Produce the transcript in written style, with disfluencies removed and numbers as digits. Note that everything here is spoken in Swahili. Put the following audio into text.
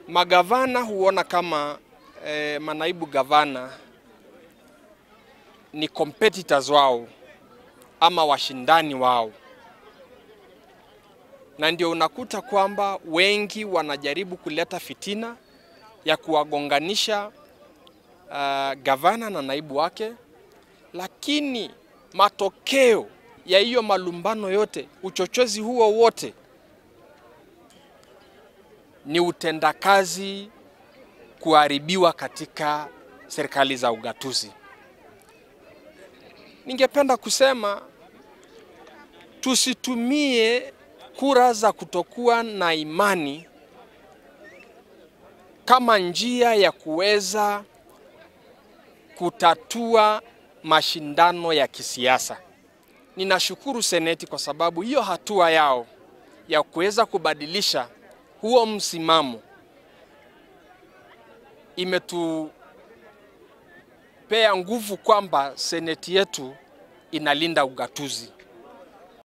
Magavana huona kama manaibu gavana ni competitors wao ama washindani wao, na ndio unakuta kwamba wengi wanajaribu kuleta fitina ya kuwagonganisha gavana na naibu wake, lakini matokeo ya hiyo malumbano yote, uchochezi huo wote, ni utendakazi kuharibiwa katika serikali za ugatuzi. Ningependa kusema tusitumie kura za kutokuwa na imani kama njia ya kuweza kutatua mashindano ya kisiasa. Ninashukuru Seneti kwa sababu hiyo hatua yao ya kuweza kubadilisha huo msimamo imetupea nguvu kwamba Seneti yetu inalinda ugatuzi.